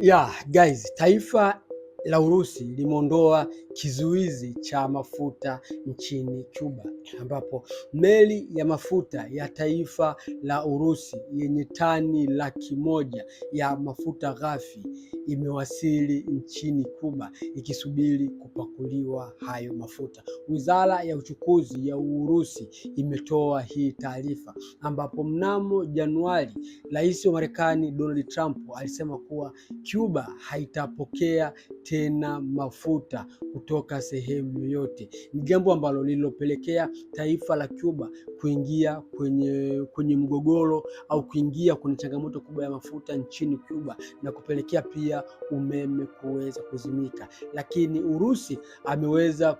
Yeah, guys, taifa la Urusi limeondoa kizuizi cha mafuta nchini Cuba, ambapo meli ya mafuta ya taifa la Urusi yenye tani 100,000 ya mafuta ghafi imewasili nchini Cuba ikisubiri kupakuliwa hayo mafuta. Wizara ya uchukuzi ya Urusi imetoa hii taarifa, ambapo mnamo Januari Rais wa Marekani Donald Trump alisema kuwa Cuba haitapokea tena mafuta kutoka sehemu yoyote. Ni jambo ambalo lililopelekea taifa la Cuba kuingia kwenye mgogoro au kuingia kwenye changamoto kubwa ya mafuta nchini Cuba na kupelekea pia umeme kuweza kuzimika. Lakini Urusi ameweza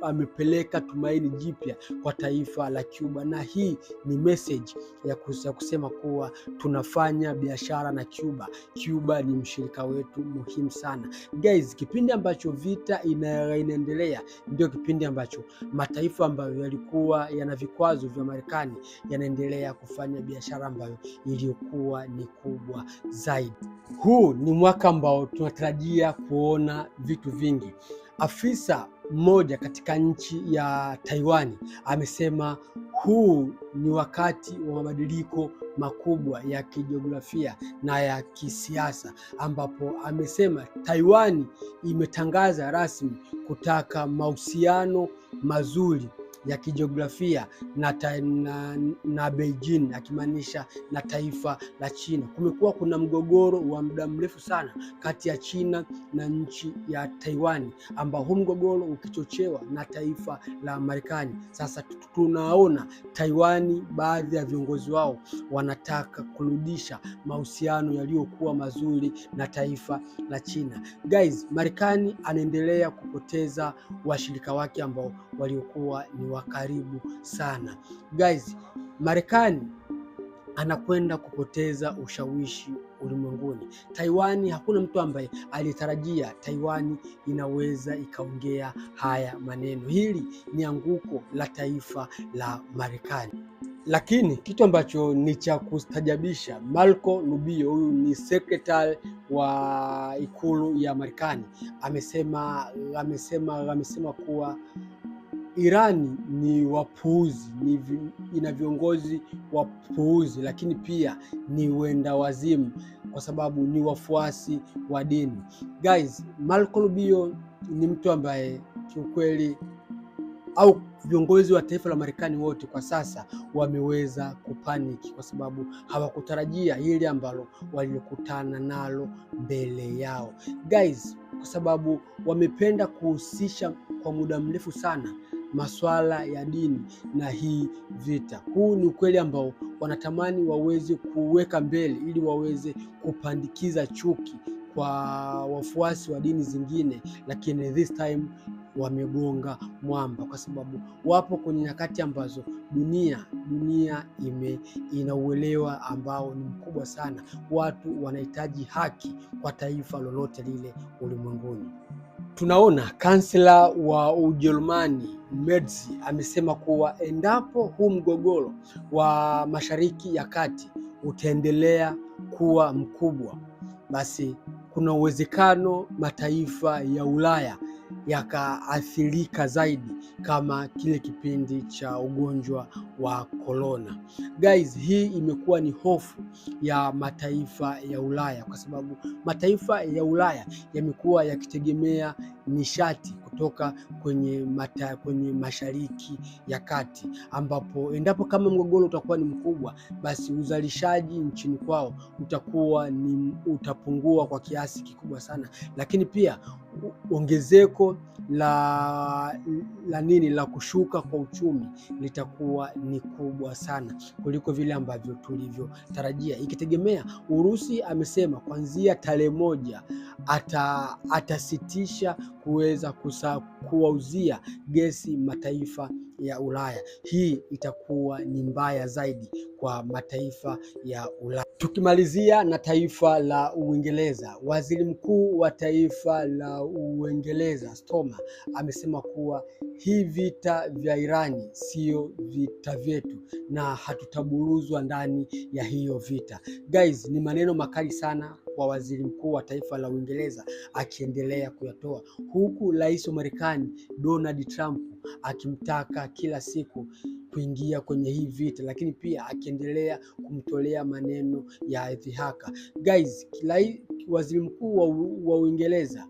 amepeleka tumaini jipya kwa taifa la Cuba, na hii ni message ya kusema kuwa tunafanya biashara na Cuba. Cuba ni mshirika wetu muhimu sana. Guys, kipindi ambacho vita inaendelea ndio kipindi ambacho mataifa ambayo yalikuwa yana vikwazo vya Marekani yanaendelea kufanya biashara ambayo iliyokuwa ni kubwa zaidi. Huu ni mwaka ambao tunatarajia kuona vitu vingi. Afisa mmoja katika nchi ya Taiwani amesema huu ni wakati wa mabadiliko makubwa ya kijiografia na ya kisiasa, ambapo amesema Taiwani imetangaza rasmi kutaka mahusiano mazuri ya kijiografia na Beijing, akimaanisha na taifa la China. Kumekuwa kuna mgogoro wa muda mrefu sana kati ya China na nchi ya Taiwan, ambao huu mgogoro ukichochewa na taifa la Marekani. Sasa tunaona Taiwani, baadhi ya viongozi wao wanataka kurudisha mahusiano yaliyokuwa mazuri na taifa la China. Guys, Marekani anaendelea kupoteza washirika wake ambao waliokuwa ni wa karibu sana. Guys, Marekani anakwenda kupoteza ushawishi ulimwenguni. Taiwani, hakuna mtu ambaye alitarajia Taiwani inaweza ikaongea haya maneno. Hili ni anguko la taifa la Marekani. Lakini kitu ambacho ni cha kustajabisha, Marco Rubio, huyu ni secretary wa ikulu ya Marekani, amesema kuwa Irani ni wapuuzi, ina viongozi wapuuzi, lakini pia ni wenda wazimu kwa sababu ni wafuasi wa dini. Guys, Marco Rubio ni mtu ambaye kiukweli au viongozi wa taifa la Marekani wote kwa sasa wameweza kupaniki kwa sababu hawakutarajia hili ambalo walikutana nalo mbele yao. Guys, kwa sababu wamependa kuhusisha kwa muda mrefu sana masuala ya dini na hii vita. Huu ni ukweli ambao wanatamani waweze kuweka mbele ili waweze kupandikiza chuki kwa wafuasi wa dini zingine, lakini this time wamegonga mwamba, kwa sababu wapo kwenye nyakati ambazo dunia ina uelewa ambao ni mkubwa sana. Watu wanahitaji haki kwa taifa lolote lile ulimwenguni. Tunaona kansela wa Ujerumani Merz amesema kuwa endapo huu mgogoro wa Mashariki ya Kati utaendelea kuwa mkubwa, basi kuna uwezekano mataifa ya Ulaya yakaathirika zaidi kama kile kipindi cha ugonjwa wa corona. Guys, hii imekuwa ni hofu ya mataifa ya Ulaya kwa sababu mataifa ya Ulaya yamekuwa yakitegemea nishati kutoka kwenye Mashariki ya Kati, ambapo endapo kama mgogoro utakuwa ni mkubwa, basi uzalishaji nchini kwao utapungua kwa kiasi kikubwa sana, lakini pia ongezeko la kushuka kwa uchumi litakuwa ni kubwa sana kuliko vile ambavyo tulivyotarajia, ikitegemea Urusi amesema kuanzia tarehe 1 atasitisha kuweza kuwauzia gesi mataifa ya Ulaya. Hii itakuwa ni mbaya zaidi kwa mataifa ya Ulaya. Tukimalizia na taifa la Uingereza, waziri mkuu wa taifa la Uingereza Starmer amesema kuwa hii vita vya Irani sio vita vita vyetu na hatutaburuzwa ndani ya hiyo vita. Guys, ni maneno makali sana kwa waziri mkuu wa taifa la Uingereza akiendelea kuyatoa, huku rais wa Marekani Donald Trump akimtaka kila siku kuingia kwenye hii vita, lakini pia akiendelea kumtolea maneno ya dhihaka. Guys, waziri mkuu wa Uingereza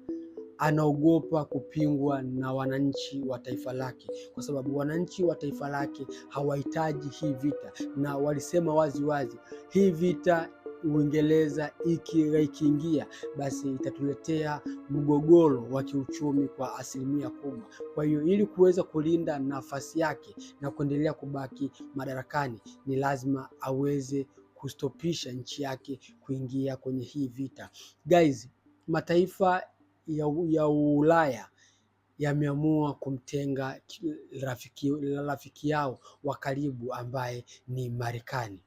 anaogopa kupingwa na wananchi wa taifa lake, kwa sababu wananchi wa taifa lake hawahitaji hii vita, na walisema wazi wazi hii vita Uingereza ikiingia basi itatuletea mgogoro wa kiuchumi kwa asilimia kubwa. Kwa hiyo ili kuweza kulinda nafasi yake na kuendelea kubaki madarakani, ni lazima aweze kustopisha nchi yake kuingia kwenye hii vita. Guys, mataifa ya Ulaya yameamua kumtenga rafiki yao wa karibu ambaye ni Marekani.